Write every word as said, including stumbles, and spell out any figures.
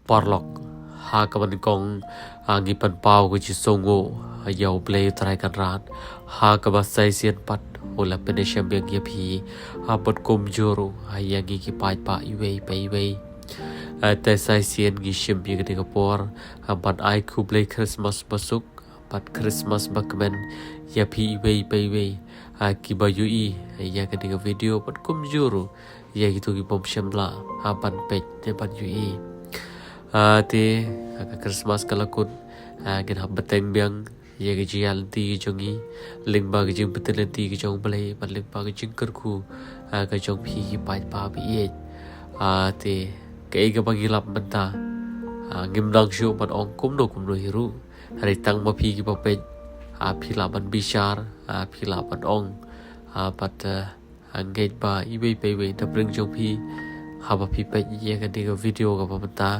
Paralok, ha kaba nyngkong, ah, ngi pynpaw ka jingsngewnguh ïa U Blei U Trai Kynrad, ha kaba sa shisien pat u la pynïashem biang ïa phi, ah, bad kumjuh ruh, ah, ïa ngi ki paidbah iwei pa iwei. Ah, te sa shisien ngi shim ïa kane ka por, ah, ban ai khublei Christmas basuk bad Christmas bakmen ïa phi iwei pa iwei, ah, kiba ïohi ïa kane ka video bad kumjuh ruh ïa kito ki bym shym la, ah, ban peit ne ban ïohi. Ah, te, ah, ka Christmas ka la kut, ah, ngin hap bteng biang ïa ka jingïaid lynti ka jong ngi lyngba ka jingpyntip lynti ka jong U Blei bad lyngba ka jingkyrkhu, ah, ka jong phi ki paidbah ba ïeit. Ah, te kaei kaba ngi lap mynta, ah, ngim nang shuh ban ong kumno kumno hi ruh. Hynrei tang ma phi kiba peit, ah, phi lah ban bishar, ah, phi lah ban ong, ah, bad, ah, ngeit ba iwei pa iwei na pdeng jong phi, haba phi peit ïa kane ka video kaba mynta,